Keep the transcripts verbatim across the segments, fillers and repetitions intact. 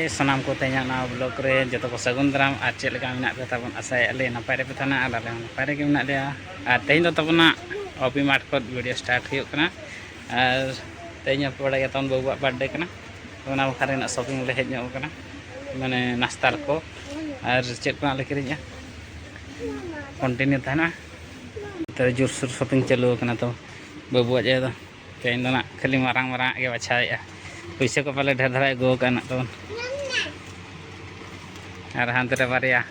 ᱥᱟᱱᱟᱢ ᱠᱚ ᱛᱮᱦᱮᱧᱟᱜ ᱱᱟᱣᱟ ᱵᱞᱚᱜ ᱨᱮ ᱡᱚᱛᱚ ᱠᱚ ᱥᱟᱹᱜᱩᱱ ᱫᱟᱨᱟᱢ᱾ ᱟᱨ ᱪᱮᱫ ᱞᱮᱠᱟ ᱢᱮᱱᱟᱜ ᱯᱮ ᱛᱟᱵᱚᱱ? ᱟᱥᱟᱭᱮᱫᱼᱟ ᱞᱮ ᱱᱟᱯᱟᱭ ᱨᱮᱯᱮ ᱛᱟᱦᱮᱱᱟ, ᱟᱨ ᱟᱞᱮ ᱦᱚᱸ ᱱᱟᱯᱟᱭ ᱨᱮᱜᱮ ᱢᱮᱱᱟᱜ ᱞᱮᱭᱟ᱾ ᱟᱨ ᱛᱮᱦᱮᱧ ᱫᱚ ᱛᱟᱵᱚᱱᱟᱜ ᱚᱵᱤ ᱢᱟᱴ ᱠᱷᱚᱱ ᱵᱷᱤᱰᱤᱭᱳ ᱥᱴᱟᱨᱴ ᱦᱩᱭᱩᱜ ᱠᱟᱱᱟ᱾ ᱟᱨ ᱛᱮᱦᱮᱧ ᱦᱚᱸᱯᱮ ᱵᱟᱲᱟᱭ ᱜᱮᱭᱟ ᱛᱟᱵᱚᱱ ᱵᱟᱹᱵᱩᱣᱟᱜ ᱵᱟᱨᱛᱷᱰᱮ ᱠᱟᱱᱟ, ᱛᱚ ᱚᱱᱟ ᱵᱟᱠᱷᱨᱟ ᱨᱮᱱᱟᱜ ᱥᱚᱯᱤᱝ ᱞᱮ ᱦᱮᱡ ᱧᱚᱜ ᱠᱟᱱᱟ, ᱢᱟᱱᱮ ᱱᱟᱥᱛᱟᱨ ᱠᱚ ᱟᱨ ᱪᱮᱫ ᱠᱚ ᱦᱟᱸᱜ ᱞᱮ ᱠᱤᱨᱤᱧᱟ, ᱠᱚᱱᱴᱤᱱᱤᱭᱩ ᱛᱟᱦᱮᱱᱟ᱾ ᱱᱚᱛᱮ ᱨᱮ ᱡᱳᱨᱥᱳᱨ ᱥᱚᱯᱤᱝ ᱪᱟᱹᱞᱩ ᱟᱠᱟᱱᱟ ᱛᱚ ᱵᱟᱹᱵᱩᱣᱟᱜ ᱡᱟᱭᱜᱟ ᱫᱚ᱾ ᱛᱮᱦᱮᱧ ᱫᱚ ᱱᱟᱜ ᱠᱷᱟᱹᱞᱤ ᱢᱟᱨᱟᱝ ᱢᱟᱨᱟᱝ ᱟᱜ ᱜᱮ ᱵᱟᱪᱷᱟᱣᱮᱫᱼᱟ᱾ ᱯᱩᱭᱥᱟᱹ ᱠᱚ ᱯᱟᱞᱮ ᱰᱷᱮᱨ ᱫᱷᱟᱨᱟ ᱟᱹᱜᱩ ᱟᱠᱟᱫᱼᱟ ᱱᱟᱜ ᱛᱟᱵᱚᱱ᱾ ᱟᱨ ᱦᱟᱱᱛᱮ ᱨᱮ ᱵᱟᱨᱭᱟ,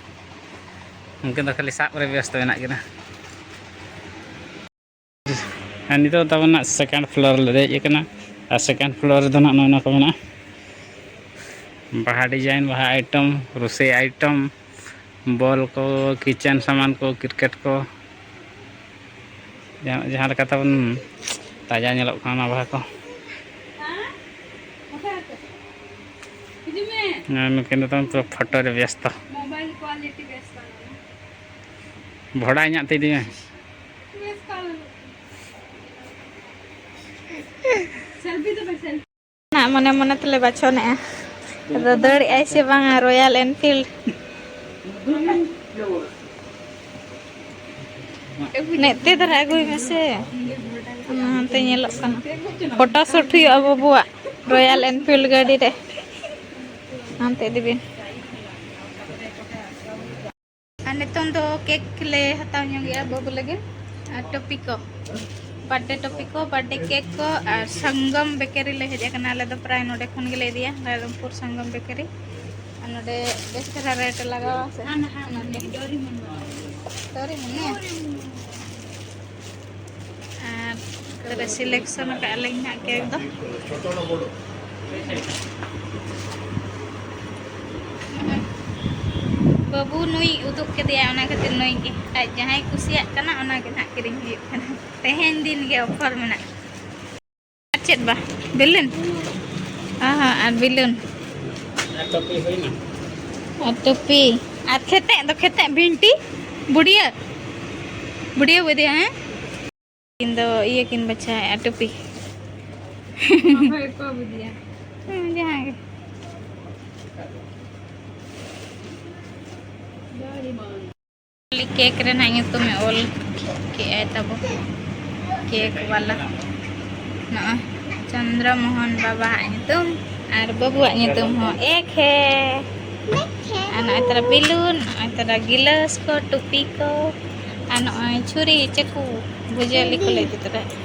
ᱩᱱᱠᱤᱱ ᱫᱚ ᱠᱷᱟᱹᱞᱤ ᱥᱟᱵ ᱨᱮ ᱵᱮᱥᱛᱚ ᱢᱮᱱᱟᱜ ᱠᱤᱱᱟ᱾ ᱟᱨ ᱱᱤᱛᱚᱜ ᱛᱟᱵᱚᱱ ᱱᱟᱜ ᱥᱮᱠᱮᱱᱰ ᱯᱷᱞᱳᱨ ᱞᱮ ᱫᱮᱡ ᱟᱠᱟᱱᱟ᱾ ᱟᱨ ᱥᱮᱠᱮᱱᱰ ᱯᱷᱞᱳᱨ ᱨᱮᱫᱚ ᱱᱟᱜ ᱱᱚᱜᱼᱚ ᱱᱚᱣᱟ ᱠᱚ ᱢᱮᱱᱟᱜᱼᱟ, ᱵᱟᱦᱟ ᱰᱤᱡᱟᱭᱤᱱ, ᱵᱟᱦᱟ ᱟᱭᱴᱮᱢ, ᱨᱳᱥᱮ ᱟᱭᱴᱮᱢ, ᱵᱚᱞ ᱠᱚ, ᱠᱤᱪᱮᱱ ᱥᱟᱢᱟᱱ ᱠᱚ, ᱠᱨᱤᱠᱮᱴ ᱠᱚ, ᱡᱟᱦᱟᱸ ᱡᱟᱦᱟᱸ ᱞᱮᱠᱟ ᱛᱟᱵᱚᱱ ᱛᱟᱡᱟ ᱧᱮᱞᱚᱜ ᱠᱟᱱᱟ ᱚᱱᱟ ᱵᱟᱦᱟ ᱠᱚ᱾ ᱟᱨ ᱱᱩᱠᱤᱱ ᱫᱚ ᱛᱟᱵᱚᱱ ᱯᱩᱨᱟᱹ ᱯᱷᱳᱴᱳ ᱨᱮ ᱵᱮᱥᱛᱚ᱾ ᱵᱷᱚᱲᱟ ᱤᱧᱟᱹᱜ ᱛᱮ ᱤᱫᱤ ᱢᱮ᱾ ᱱᱟᱜ ᱢᱚᱱᱮ ᱢᱚᱱᱮ ᱛᱮᱞᱮ ᱵᱟᱪᱷᱚᱱᱮᱜᱼᱟ᱾ ᱟᱫᱚ ᱫᱟᱹᱲᱮᱜᱼᱟᱭ ᱥᱮ ᱵᱟᱝᱟ ᱨᱚᱭᱟᱞ ᱮᱱᱯᱷᱤᱞᱰ? ᱱᱮᱛᱮ ᱫᱷᱟᱨᱟ ᱟᱹᱜᱩᱭ ᱢᱮᱥᱮ᱾ ᱚᱱᱟ ᱦᱟᱱᱛᱮ ᱧᱮᱞᱚᱜ ᱠᱟᱱᱟ᱾ ᱯᱷᱳᱴᱳ ᱥᱩᱴ ᱦᱩᱭᱩᱜᱼᱟ ᱵᱟᱹᱵᱩᱣᱟᱜ ᱨᱚᱭᱟᱞ ᱮᱱᱯᱷᱤᱞᱰ ᱜᱟᱹᱰᱤ ᱨᱮ᱾ ᱦᱟᱱᱛᱮ ᱤᱫᱤ ᱵᱤᱱ᱾ ᱟᱨ ᱱᱤᱛᱚᱝ ᱫᱚ ᱠᱮᱠ ᱞᱮ ᱦᱟᱛᱟᱣ ᱧᱚᱜᱮᱜᱼᱟ ᱵᱟᱹᱵᱩ ᱞᱟᱹᱜᱤᱫ᱾ ᱟᱨ ᱴᱚᱯᱤ ᱠᱚ, ᱵᱟᱨᱛᱷᱰᱮ ᱴᱚᱯᱤ ᱠᱚ, ᱵᱟᱨᱛᱷᱰᱮ ᱠᱮᱠ ᱠᱚ᱾ ᱟᱨ ᱥᱚᱝᱜᱚᱢ ᱵᱮᱠᱟᱨᱤ ᱞᱮ ᱦᱮᱡ ᱟᱠᱟᱱᱟ᱾ ᱟᱞᱮ ᱫᱚ ᱯᱨᱟᱭ ᱱᱚᱰᱮ ᱠᱷᱚᱱ ᱜᱮᱞᱮ ᱤᱫᱤᱭᱟ, ᱨᱟᱭᱨᱚᱝᱯᱩᱨ ᱥᱚᱝᱜᱚᱢ ᱵᱮᱠᱟᱨᱤ᱾ ᱟᱨ ᱱᱚᱰᱮ ᱵᱮᱥ ᱫᱷᱟᱨᱟ ᱨᱮᱴ ᱞᱟᱜᱟᱣᱟ ᱥᱮ? ᱚᱱᱟᱛᱮ ᱛᱚᱨᱤ ᱢᱚᱱᱮ᱾ ᱟᱨ ᱛᱚᱵᱮ ᱥᱤᱞᱮᱠᱥᱚᱱ ᱟᱠᱟᱫ ᱞᱤᱧ ᱦᱟᱸᱜ ᱠᱮᱠ ᱫᱚ᱾ ᱵᱟᱹᱵᱩ ᱱᱩᱭ ᱩᱫᱩᱜ ᱠᱮᱫᱮᱭᱟ, ᱚᱱᱟ ᱠᱷᱟᱹᱛᱤᱨ ᱱᱩᱭ ᱜᱮ ᱟᱡ ᱡᱟᱦᱟᱸᱭ ᱠᱩᱥᱤᱭᱟᱜ ᱠᱟᱱᱟ, ᱚᱱᱟ ᱜᱮ ᱱᱟᱦᱟᱜ ᱠᱤᱨᱤᱧ ᱦᱩᱭᱩᱜ ᱠᱟᱱᱟ᱾ ᱛᱮᱦᱮᱧ ᱫᱤᱱ ᱜᱮ ᱚᱯᱷᱟᱨ ᱢᱮᱱᱟᱜᱼᱟ᱾ ᱟᱨ ᱪᱮᱫ ᱵᱟ? ᱵᱮᱞᱩᱱ? ᱚ ᱦᱚᱸ, ᱟᱨ ᱵᱮᱞᱩᱱ᱾ ᱟᱨ ᱴᱩᱯᱤ ᱦᱩᱭᱱᱟ? ᱟᱨ ᱴᱩᱯᱤ᱾ ᱟᱨ ᱠᱷᱮᱛᱮᱜ ᱫᱚ ᱠᱷᱮᱛᱮᱜ ᱵᱷᱤᱱᱴᱤ? ᱵᱩᱰᱤᱭᱟᱹ? ᱵᱩᱰᱤᱭᱟᱹ ᱵᱩᱫᱤᱭᱟ, ᱦᱮᱸ? ᱤᱧ ᱫᱚ ᱤᱭᱟᱹ ᱠᱤᱱ ᱵᱟᱪᱷᱟᱣᱮᱫᱼᱟ, ᱴᱩᱯᱤ᱾ ᱦᱮᱸ, ᱡᱟᱦᱟᱸ ᱜᱮ᱾ ᱠᱮᱠ ᱨᱮᱱᱟᱜ ᱧᱩᱛᱩᱢᱮ ᱚᱞ ᱠᱮᱜᱼᱟᱭ ᱛᱟᱵᱚ, ᱠᱮᱠ ᱵᱟᱞᱟ᱾ ᱱᱚᱜᱼᱚᱭ ᱪᱚᱱᱫᱨᱚ ᱢᱳᱦᱚᱱ ᱵᱟᱵᱟᱣᱟᱜ ᱧᱩᱛᱩᱢ ᱟᱨ ᱵᱟᱹᱵᱩᱣᱟᱜ ᱧᱩᱛᱩᱢ ᱦᱚᱸ ᱮᱠ ᱦᱮ᱾ ᱟᱨ ᱱᱚᱜᱼᱚᱭ ᱛᱟᱨᱟ ᱵᱮᱞᱩᱱ, ᱱᱚᱜᱼᱚᱭ ᱛᱟᱨᱟ ᱜᱤᱞᱟᱹᱥ ᱠᱚ, ᱴᱩᱯᱤ ᱠᱚ, ᱟᱨ ᱱᱚᱜᱼᱚᱭ ᱪᱷᱩᱨᱤ, ᱪᱟᱹᱠᱩ, ᱵᱷᱩᱡᱟᱹᱞᱤ ᱠᱚᱞᱮ ᱤᱫᱤ ᱛᱚᱨᱟᱭᱟ᱾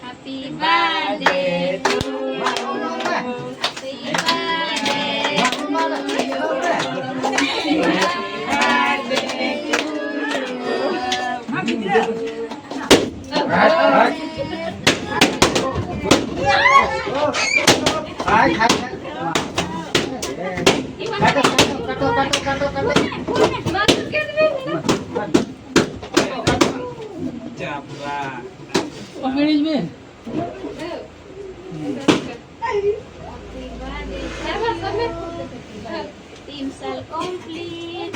Happy birthday to you. Happy birthday to you. Happy birthday to you. Capra. Management. Team sal complete.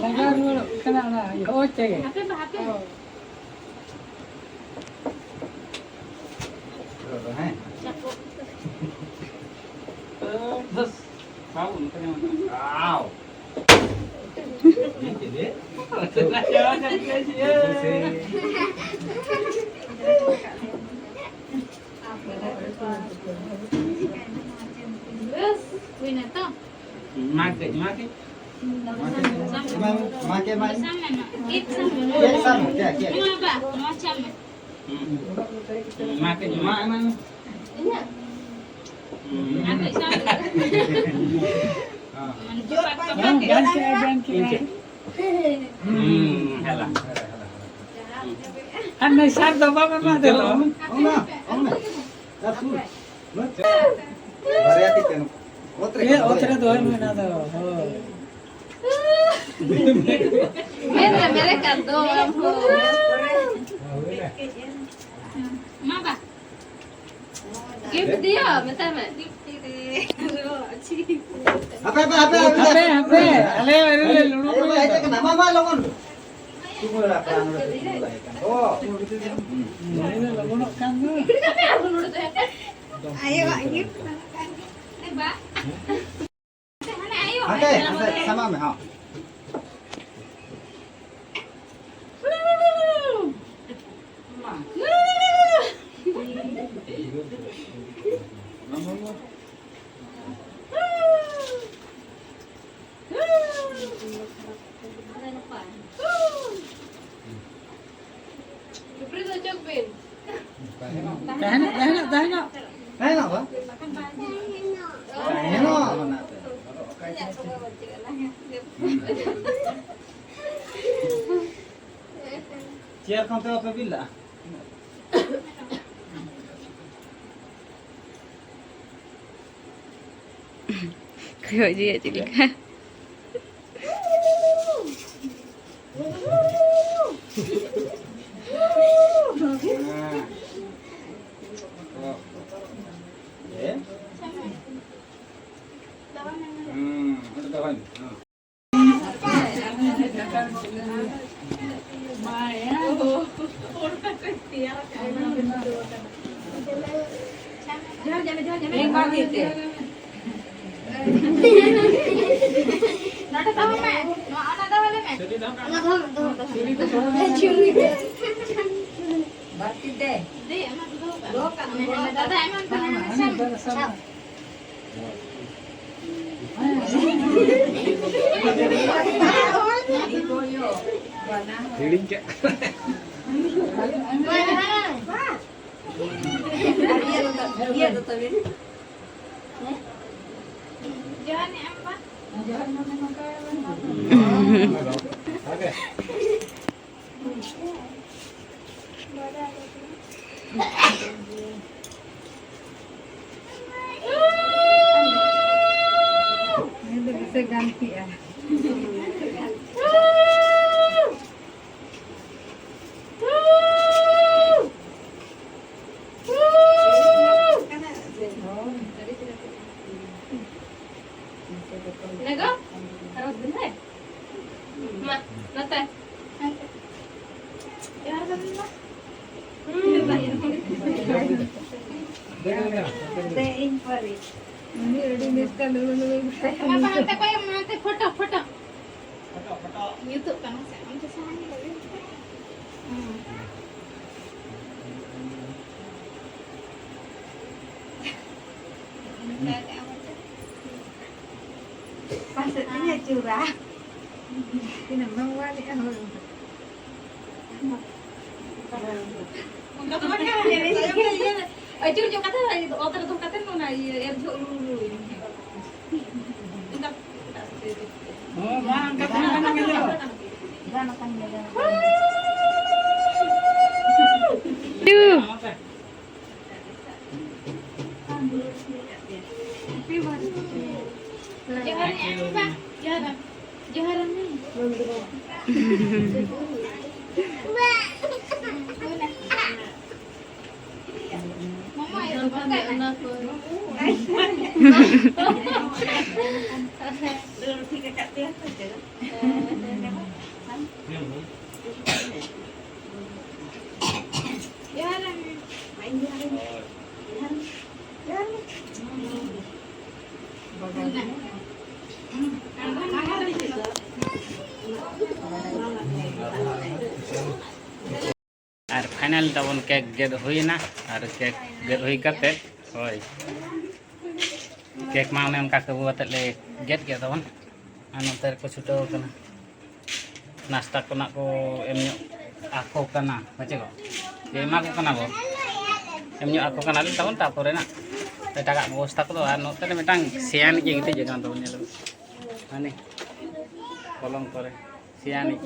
ᱞᱟᱜᱟᱣ ᱨᱩᱣᱟᱹᱲᱚᱜ ᱠᱟᱱᱟ ᱚᱱᱟ ᱤᱭᱟᱹ, ᱚ, ᱪᱮ᱾ ᱦᱮᱸ᱾ ᱵᱟᱹᱵᱩ, ᱱᱚᱛᱮ ᱧᱮᱞ ᱢᱮ᱾ ᱟᱣ᱾ ᱪᱮᱫ ᱮ? ᱪᱮᱫ ᱮ? ᱪᱮᱫ ᱮ? ᱟᱯᱮ ᱫᱚ ᱯᱮ ᱯᱟᱥ ᱠᱚ᱾ ᱢᱟ ᱠᱟᱹᱡ, ᱢᱟ ᱠᱟᱹᱡ᱾ ᱢᱟ, ᱢᱟ ᱠᱟᱹᱡ, ᱢᱟ᱾ ᱥᱟᱵ ᱢᱮ, ᱢᱟ᱾ ᱠᱮᱠ ᱥᱟᱵ ᱢᱮ᱾ ᱠᱮᱠ ᱥᱟᱵ ᱢᱮ, ᱠᱮᱠ, ᱠᱮᱠ᱾ ᱱᱚᱣᱟ ᱵᱟ, ᱱᱚᱣᱟ ᱥᱟᱵ ᱢᱮ᱾ ᱦᱩᱸ᱾ ᱢᱟ ᱠᱟᱹᱡ, ᱢᱟ, ᱢᱟ᱾ ᱤᱧᱟᱹᱜ? ᱦᱩᱸ᱾ ᱢᱟ ᱠᱟᱹᱡ ᱥᱟᱵ ᱢᱮ᱾ ᱦᱮᱸ᱾ ᱢᱟᱱᱮ ᱡᱚᱯᱟᱜ ᱠᱟᱛᱮ᱾ ᱦᱮᱸ, ᱵᱟᱝ ᱠᱮᱫ, ᱵᱟᱝ ᱠᱮᱫ᱾ ᱦᱩᱸ, ᱦᱮᱞᱟ᱾ ᱟᱨ ᱱᱩᱭ ᱥᱟᱨ ᱫᱚ ᱵᱟᱵᱮᱱ ᱮᱢᱟ ᱫᱮ ᱫᱚ᱾ ᱚᱱᱟ, ᱚᱱᱟ᱾ ᱵᱟᱨᱭᱟ ᱛᱤ ᱛᱮ᱾ ᱚᱛ ᱨᱮ ᱮ, ᱚᱛ ᱨᱮ ᱫᱚᱦᱚᱭ ᱢᱮ ᱚᱱᱟ ᱫᱚ, ᱦᱳᱭ᱾ ᱢᱮᱱ ᱨᱮ ᱢᱮᱨᱮ ᱠᱟᱱ ᱫᱚ ᱟᱢ ᱦᱚᱸ᱾ ᱢᱟ ᱵᱟ᱾ ᱜᱤᱯᱷᱴ ᱫᱤᱭᱟ, ᱢᱮᱛᱟᱭ ᱢᱮ᱾ ᱦᱟᱯᱮ, ᱦᱟᱯᱮ, ᱦᱟᱯᱮ, ᱦᱟᱯᱮ᱾ ᱦᱟᱯᱮ, ᱦᱟᱯᱮ, ᱟᱞᱮ ᱟᱹᱣᱨᱤ ᱞᱮ ᱞᱩᱲᱩ ᱟᱭᱳ ᱵᱟᱵᱟ ᱦᱮᱡ ᱟᱠᱟᱱᱟ᱾ ᱢᱟ, ᱢᱟ, ᱞᱚᱜᱚᱱ᱾ ᱛᱩᱢᱟᱹᱞ ᱟᱠᱟᱱ, ᱱᱚᱰᱮ ᱠᱚ ᱛᱩᱢᱟᱹᱞ ᱟᱭ ᱠᱟᱱ᱾ ᱚ᱾ ᱟᱹᱣᱨᱤ ᱞᱮ ᱞᱚᱜᱚᱱᱚᱜ ᱠᱟᱱ ᱫᱚ᱾ ᱟᱭᱳᱣᱟᱜ ᱜᱤᱯᱷᱴ᱾ ᱦᱟᱱᱛᱮ, ᱦᱟᱱᱛᱮ, ᱥᱟᱢᱟᱜ ᱢᱮ, ᱦᱚᱸ᱾ ᱛᱟᱦᱮᱱᱚᱜ, ᱛᱟᱦᱮᱱᱚᱜ, ᱛᱟᱦᱮᱱᱚᱜ᱾ ᱛᱟᱦᱮᱱᱚᱜ ᱵᱟ? ᱛᱟᱦᱮᱱᱚᱜ᱾ ᱪᱮᱭᱟᱨ ᱠᱷᱚᱱ ᱛᱮ ᱵᱟᱯᱮ ᱵᱤᱞ ᱞᱟᱜᱼᱟ? ᱠᱚᱭᱚᱜ ᱡᱤᱭᱟᱹ ᱪᱮᱫ ᱞᱮᱠᱟ? ᱱᱚᱰᱮ ᱫᱚᱦᱚ ᱢᱮ᱾ ᱱᱚᱣᱟ ᱚᱱᱟ ᱫᱚᱦᱚ ᱞᱮ ᱢᱮ᱾ ᱚᱱᱟ ᱫᱚᱦᱚ ᱢᱮ, ᱫᱚᱦᱚ, ᱫᱚᱦᱚ᱾ ᱵᱟᱹᱲᱛᱤ ᱛᱮ᱾ ᱫᱮ, ᱚᱱᱟ ᱫᱚ ᱫᱚᱦᱚ ᱠᱟᱜ ᱢᱮ᱾ ᱫᱟᱫᱟ, ᱮᱢᱟᱱ ᱠᱟᱱᱟ, ᱦᱟᱱᱮ ᱥᱟᱵ ᱢᱮ᱾ ᱦᱤᱲᱤᱧ ᱠᱮᱫ᱾ ᱱᱤᱭᱟᱹ ᱫᱚ ᱵᱮᱥᱮ ᱜᱟᱱ ᱠᱮᱜᱼᱟ᱾ ᱞᱮᱜᱚ, ᱟᱨᱚ ᱫᱤᱱ ᱨᱮ᱾ ᱢᱟ, ᱱᱚᱛᱮ᱾ ᱡᱚᱦᱟᱨ ᱜᱮ ᱢᱮᱱ ᱢᱟ᱾ ᱫᱮ, ᱤᱧ ᱯᱚᱨᱮ᱾ ᱩᱱᱤ ᱟᱹᱰᱤ ᱢᱮᱥᱠᱟ ᱞᱩᱞᱩ ᱞᱩᱞᱩ᱾ ᱢᱟ, ᱢᱟ, ᱦᱟᱱᱛᱮ ᱠᱚᱭᱚᱜ ᱢᱮ, ᱦᱟᱱᱛᱮ ᱯᱷᱳᱴᱳ, ᱯᱷᱳᱴᱳ᱾ ᱧᱩᱛᱩᱜ ᱠᱟᱱᱟ ᱥᱮ? ᱟᱢ ᱪᱮᱫ ᱥᱟᱦᱟᱱ ᱜᱮ ᱵᱟᱹᱵᱤᱱ ᱦᱩᱸ᱾ ᱯᱟᱥᱮ ᱛᱤᱧ ᱟᱹᱪᱩᱨᱟ᱾ ᱛᱤᱱᱟᱹᱜ ᱵᱟᱝ ᱵᱟᱝ ᱞᱮᱜᱼᱟ, ᱦᱳᱭ᱾ ᱚᱱᱠᱟ ᱫᱚ ᱵᱟᱝ ᱠᱟᱱᱟ᱾ ᱟᱹᱪᱩᱨ ᱧᱚᱜ ᱠᱟᱛᱮ, ᱚᱛ ᱨᱮ ᱫᱚᱦᱚ ᱠᱟᱛᱮ, ᱚᱱᱟ ᱤᱭᱟᱹ ᱮᱨ ᱡᱚᱦᱚᱜ ᱞᱩ-, ᱞᱩ-, ᱞᱩ-, ᱞᱩ-, ᱚᱱᱠᱟ᱾ ᱦᱚᱸ, ᱢᱟ, ᱚᱱᱠᱟ ᱛᱟᱦᱮᱸ ᱠᱟᱱᱟ ᱜᱮ ᱫᱚ᱾ ᱜᱟᱱ ᱟᱠᱟᱱ ᱜᱮᱭᱟ, ᱜᱟᱱ ᱟᱠᱟᱱ ᱜᱮᱭᱟ᱾ ᱴᱩ᱾ ᱡᱚᱦᱟᱨ, ᱡᱚᱦᱟᱨ, ᱡᱚᱦᱟᱨ᱾ ᱢᱟᱢᱟ, ᱟᱭᱳ ᱫᱚ ᱵᱟᱝ ᱠᱟᱱᱟ᱾ ᱡᱚᱦᱟᱨ᱾ ᱟᱨ ᱯᱷᱟᱭᱱᱟᱞ ᱛᱟᱵᱚᱱ ᱠᱮᱠ ᱜᱮᱫ ᱦᱩᱭᱮᱱᱟ, ᱟᱨ ᱠᱮᱠ ᱜᱮᱫ ᱦᱩᱭ ᱠᱟᱛᱮ, ᱦᱳᱭ, ᱠᱮᱠ ᱢᱟ ᱚᱱᱮ ᱚᱱᱠᱟ ᱠᱟᱹᱵᱩ ᱠᱟᱛᱮᱫ ᱞᱮ ᱜᱮᱫ ᱠᱮᱫ ᱛᱟᱵᱚᱱ, ᱟᱨ ᱱᱚᱛᱮ ᱨᱮᱠᱚ ᱪᱷᱩᱴᱟᱹᱣ ᱟᱠᱟᱱᱟ᱾ ᱱᱟᱥᱛᱟ ᱠᱚ ᱱᱟᱜ ᱠᱚ ᱮᱢ ᱧᱚᱜ ᱟᱠᱚ ᱠᱟᱱᱟ, ᱦᱮᱸ ᱪᱮ ᱜᱚ? ᱡᱮ ᱮᱢᱟ ᱠᱚ ᱠᱟᱱᱟ ᱵᱚ, ᱮᱢ ᱧᱚᱜ ᱟᱠᱚ ᱠᱟᱱᱟᱞᱮ ᱛᱟᱵᱚᱱ᱾ ᱛᱟᱨᱯᱚᱨᱮ ᱱᱟᱜ ᱮᱴᱟᱜᱟᱜ ᱵᱮᱵᱚᱥᱛᱷᱟ ᱠᱚᱫᱚ᱾ ᱟᱨ ᱱᱚᱛᱮ ᱨᱮ ᱢᱤᱫᱴᱟᱝ ᱥᱮᱭᱟᱱᱤᱡ ᱜᱮ ᱜᱤᱛᱤᱡ ᱟᱠᱟᱱ ᱛᱟᱵᱚᱱ, ᱧᱮᱞ ᱵᱮᱱ, ᱦᱟᱱᱮ ᱯᱚᱞᱚᱝ ᱠᱚᱨᱮ ᱥᱮᱭᱟᱱᱤᱡ᱾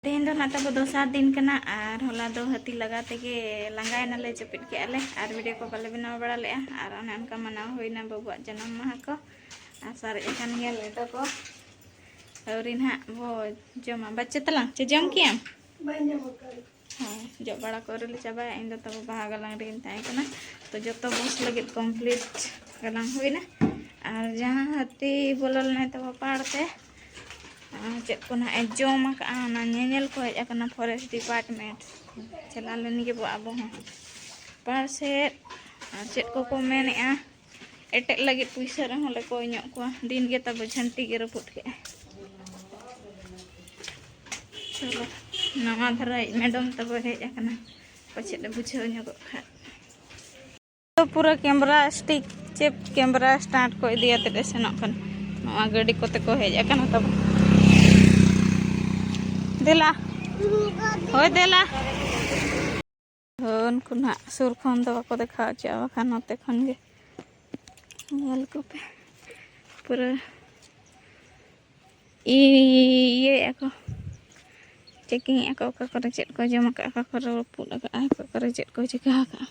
ᱛᱮᱦᱮᱧ ᱫᱚ ᱱᱟᱜ ᱛᱟᱵᱚ ᱫᱚᱥᱟᱨ ᱫᱤᱱ ᱠᱟᱱᱟ, ᱟᱨ ᱦᱚᱞᱟ ᱫᱚ ᱦᱟᱹᱛᱤ ᱞᱟᱜᱟ ᱛᱮᱜᱮ ᱞᱟᱸᱜᱟᱭᱮᱱᱟᱞᱮ, ᱡᱟᱹᱯᱤᱫ ᱠᱮᱜᱼᱟ ᱞᱮ, ᱟᱨ ᱵᱷᱤᱰᱤᱭᱳ ᱠᱚ ᱵᱟᱞᱮ ᱵᱮᱱᱟᱣ ᱵᱟᱲᱟ ᱞᱮᱜᱼᱟ᱾ ᱟᱨ ᱚᱱᱮ ᱚᱱᱠᱟ ᱢᱟᱱᱟᱣ ᱦᱩᱭᱱᱟ ᱵᱟᱹᱵᱩᱣᱟᱜ ᱡᱟᱱᱟᱢ ᱢᱟᱦᱟ ᱠᱚ, ᱟᱨ ᱥᱟᱨᱮᱡ ᱟᱠᱟᱱ ᱜᱮᱭᱟ ᱞᱮᱴᱚ ᱠᱚ᱾ ᱟᱹᱣᱨᱤ ᱱᱟᱦᱟᱜ ᱵᱚ ᱡᱚᱢᱟ᱾ ᱵᱟᱪᱪᱟ ᱛᱟᱞᱟᱝ, ᱪᱮ ᱡᱚᱢ ᱠᱮᱜᱼᱟᱢ? ᱵᱟᱹᱧ ᱡᱚᱢ ᱟᱠᱟᱫᱟ᱾ ᱦᱳᱭ, ᱡᱚᱜ ᱵᱟᱲᱟ ᱠᱚ ᱟᱹᱣᱨᱤ ᱞᱮ ᱪᱟᱵᱟᱭᱟ᱾ ᱤᱧ ᱫᱚ ᱛᱟᱵᱚ ᱵᱟᱦᱟ ᱜᱟᱞᱟᱝ ᱨᱮᱜᱮᱧ ᱛᱟᱦᱮᱸ ᱠᱟᱱᱟ᱾ ᱛᱚ ᱡᱚᱛᱚ ᱵᱚᱥ ᱞᱟᱹᱜᱤᱫ ᱠᱚᱢᱯᱞᱤᱴ ᱜᱟᱞᱟᱝ ᱦᱩᱭᱱᱟ᱾ ᱟᱨ ᱡᱟᱦᱟᱸ ᱦᱟᱹᱛᱤ ᱵᱚᱞᱚ ᱞᱮᱱᱟᱭ ᱛᱟᱵᱚ ᱯᱟᱲ ᱛᱮ, ᱟᱨ ᱪᱮᱫ ᱠᱚ ᱱᱟᱦᱟᱜ ᱮ ᱡᱚᱢ ᱟᱠᱟᱜᱼᱟ, ᱚᱱᱟ ᱧᱮᱧᱮᱞ ᱠᱚ ᱦᱮᱡ ᱟᱠᱟᱱᱟ ᱯᱷᱚᱨᱮᱥᱴ ᱰᱤᱯᱟᱨᱴᱢᱮᱱᱴ᱾ ᱪᱟᱞᱟᱣ ᱞᱮᱱ ᱜᱮᱵᱚ ᱟᱵᱚ ᱦᱚᱸ ᱯᱟᱲ ᱥᱮᱫ, ᱟᱨ ᱪᱮᱫ ᱠᱚᱠᱚ ᱢᱮᱱᱮᱜᱼᱟ᱾ ᱮᱴᱮᱫ ᱞᱟᱹᱜᱤᱫ ᱯᱩᱭᱥᱟᱹ ᱨᱮᱦᱚᱸ ᱞᱮ ᱠᱚᱭ ᱧᱚᱜ ᱠᱚᱣᱟ᱾ ᱫᱤᱱ ᱜᱮ ᱛᱟᱵᱚ ᱡᱷᱟᱹᱱᱴᱤ ᱜᱮ ᱨᱟᱹᱯᱩᱫ ᱠᱮᱜᱼᱟ᱾ ᱪᱚᱞᱚ, ᱱᱟᱣᱟ ᱫᱷᱟᱨᱟ ᱢᱮᱰᱚᱢ ᱛᱟᱵᱚ ᱦᱮᱡ ᱟᱠᱟᱱᱟ, ᱯᱟᱪᱮᱫ ᱮ ᱵᱩᱡᱷᱟᱹᱣ ᱧᱚᱜᱚᱜ ᱠᱷᱟᱱ᱾ ᱛᱚ ᱯᱩᱨᱟᱹ ᱠᱮᱢᱨᱟ ᱥᱴᱤᱠ ᱪᱮ ᱠᱮᱢᱨᱟ ᱥᱴᱟᱱᱴ ᱠᱚ ᱤᱫᱤ ᱟᱛᱮᱫ ᱮ ᱥᱮᱱᱚᱜ ᱠᱟᱱᱟ᱾ ᱱᱚᱣᱟ ᱜᱟᱹᱰᱤ ᱠᱚᱛᱮ ᱠᱚ ᱦᱮᱡ ᱟᱠᱟᱱᱟ ᱛᱟᱵᱚ᱾ ᱫᱮᱞᱟ, ᱦᱳᱭ ᱫᱮᱞᱟ᱾ ᱦᱳᱭ, ᱩᱱᱠᱩ ᱱᱟᱦᱟᱜ ᱥᱩᱨ ᱠᱷᱚᱱ ᱫᱚ ᱵᱟᱠᱚ ᱫᱮᱠᱷᱟᱣ ᱦᱚᱪᱚᱜᱼᱟ, ᱵᱟᱠᱷᱟᱱ ᱱᱚᱛᱮ ᱠᱷᱚᱱ ᱜᱮ ᱧᱮᱞ ᱠᱚᱯᱮ ᱯᱩᱨᱟᱹ ᱤᱭᱟᱹᱭᱮᱫᱼᱟ ᱠᱚ, ᱪᱮᱠᱤᱝ ᱮᱫᱼᱟ ᱠᱚ, ᱚᱠᱟ ᱠᱚᱨᱮ ᱪᱮᱫ ᱠᱚ ᱡᱚᱢ ᱟᱠᱟᱫᱼᱟ, ᱚᱠᱟ ᱠᱚᱨᱮ ᱨᱟᱹᱯᱩᱫ ᱟᱠᱟᱫᱼᱟ, ᱚᱠᱟ ᱠᱚᱨᱮ ᱪᱮᱫ ᱠᱚ ᱪᱤᱠᱟ ᱟᱠᱟᱫᱼᱟ᱾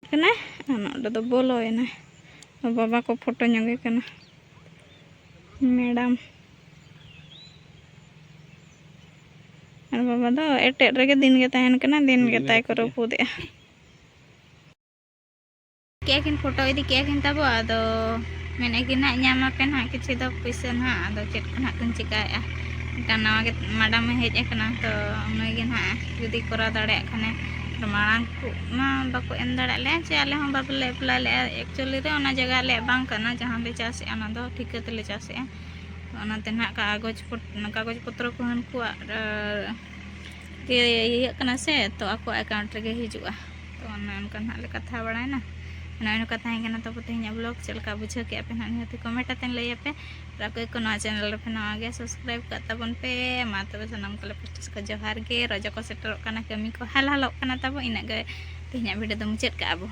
ᱠᱟᱱᱟᱭ, ᱟᱨ ᱱᱚᱰᱮ ᱫᱚ ᱵᱚᱞᱚᱭᱮᱱᱟᱭ᱾ ᱵᱟᱵᱟ ᱠᱚ ᱯᱷᱳᱴᱳ ᱧᱚᱜᱮ ᱠᱟᱱᱟ, ᱢᱮᱰᱟᱢ᱾ ᱟᱨ ᱵᱟᱵᱟ ᱫᱚ ᱮᱴᱮᱫ ᱨᱮᱜᱮ ᱫᱤᱱ ᱜᱮ ᱛᱟᱦᱮᱱ ᱠᱟᱱᱟ, ᱫᱤᱱ ᱜᱮ ᱛᱟᱭ ᱠᱚ ᱨᱟᱹᱯᱩᱫᱮᱜᱼᱟ᱾ ᱠᱮᱫᱼᱟ ᱠᱤᱱ, ᱯᱷᱳᱴᱳ ᱤᱫᱤ ᱠᱮᱫᱼᱟ ᱠᱤᱱ ᱛᱟᱵᱚ, ᱟᱫᱚ ᱢᱮᱱᱮᱫ ᱠᱤᱱ ᱱᱟᱦᱟᱜ ᱧᱟᱢ ᱟᱯᱮ ᱱᱟᱦᱟᱜ ᱠᱤᱪᱷᱩ ᱫᱚ ᱯᱩᱭᱥᱟᱹ ᱱᱟᱦᱟᱜ, ᱟᱫᱚ ᱪᱮᱫ ᱠᱚ ᱱᱟᱦᱟᱜ ᱠᱤᱱ ᱪᱤᱠᱟᱹᱭᱮᱫᱼᱟ᱾ ᱢᱤᱫᱴᱟᱝ ᱱᱟᱣᱟ ᱜᱮ ᱢᱮᱰᱟᱢᱮ ᱦᱮᱡ ᱟᱠᱟᱱᱟ, ᱛᱚ ᱩᱱᱤ ᱜᱮ ᱱᱟᱦᱟᱜ ᱡᱩᱫᱤ ᱠᱚᱨᱟᱣ ᱫᱟᱲᱮᱭᱟᱜ ᱠᱷᱟᱱᱮ᱾ ᱢᱟᱲᱟᱝ ᱠᱚ ᱢᱟ ᱵᱟᱠᱚ ᱮᱢ ᱫᱟᱲᱮᱭᱟᱜ ᱞᱮᱭᱟ, ᱪᱮ ᱟᱞᱮ ᱦᱚᱸ ᱵᱟᱞᱮ ᱮᱯᱞᱟᱭ ᱞᱮᱫᱼᱟ᱾ ᱮᱠᱪᱩᱭᱮᱞᱤ ᱨᱮ ᱚᱱᱟ ᱡᱟᱭᱜᱟ ᱟᱞᱮᱭᱟᱜ ᱵᱟᱝ ᱠᱟᱱᱟ, ᱡᱟᱦᱟᱸ ᱞᱮ ᱪᱟᱥᱮᱫᱼᱟ ᱚᱱᱟ ᱫᱚ ᱴᱷᱤᱠᱟᱹ ᱛᱮᱞᱮ ᱪᱟᱥᱮᱫᱼᱟ᱾ ᱛᱚ ᱚᱱᱟᱛᱮ ᱱᱟᱦᱟᱜ ᱠᱟᱜᱚᱡᱽ ᱯᱚᱛ-, ᱠᱟᱜᱚᱡᱽ ᱯᱚᱛᱨᱚ ᱠᱚ ᱦᱟᱹᱱᱠᱩᱣᱟᱜ, ᱟᱨ ᱜᱮ ᱤᱭᱟᱹᱜ ᱠᱟᱱᱟ ᱥᱮ, ᱛᱚ ᱟᱠᱚ ᱮᱠᱟᱣᱩᱱᱴ ᱨᱮᱜᱮ ᱦᱤᱡᱩᱜᱼᱟ᱾ ᱛᱚ ᱚᱱᱮ ᱚᱱᱠᱟ ᱱᱟᱦᱟᱜ ᱞᱮ ᱠᱟᱛᱷᱟ ᱵᱟᱲᱟᱭᱮᱱᱟ᱾ ᱚᱱᱮ ᱚᱱᱠᱟ ᱛᱟᱦᱮᱸ ᱠᱟᱱᱟ ᱛᱟᱵᱚ ᱛᱮᱦᱮᱧᱟᱜ ᱵᱞᱚᱜ᱾ ᱪᱮᱫ ᱞᱮᱠᱟ ᱵᱩᱡᱷᱟᱹᱣ ᱠᱮᱜᱼᱟ ᱯᱮ ᱱᱟᱦᱟᱜ, ᱱᱤᱦᱟᱹᱛ ᱠᱚᱢᱮᱱᱴ ᱟᱛᱮᱱ ᱞᱟᱹᱭ ᱟᱯᱮ᱾ ᱟᱨ ᱚᱠᱚᱭ ᱠᱚ ᱱᱚᱣᱟ ᱪᱮᱱᱮᱞ ᱨᱮᱯᱮ ᱱᱟᱣᱟ ᱜᱮᱭᱟ, ᱥᱟᱵᱥᱠᱨᱟᱭᱤᱵ ᱠᱟᱜ ᱛᱟᱵᱚᱱ ᱯᱮ᱾ ᱢᱟ ᱛᱚᱵᱮ ᱥᱟᱱᱟᱢ ᱠᱚᱞᱮ ᱯᱟᱥᱴᱟ ᱠᱷᱚᱱ ᱡᱚᱦᱟᱨ ᱜᱮ᱾ ᱨᱚᱡᱚ ᱠᱚ ᱥᱮᱴᱮᱨᱚᱜ ᱠᱟᱱᱟ, ᱠᱟᱹᱢᱤ ᱠᱚ ᱦᱟᱞ ᱦᱟᱞᱚᱜ ᱠᱟᱱᱟ ᱛᱟᱵᱚ᱾ ᱤᱱᱟᱹᱜ ᱜᱮ ᱛᱮᱦᱮᱧᱟᱜ ᱵᱷᱤᱰᱤᱭᱳ ᱫᱚ ᱢᱩᱪᱟᱹᱫ ᱠᱟᱜᱼᱟ ᱵᱚ᱾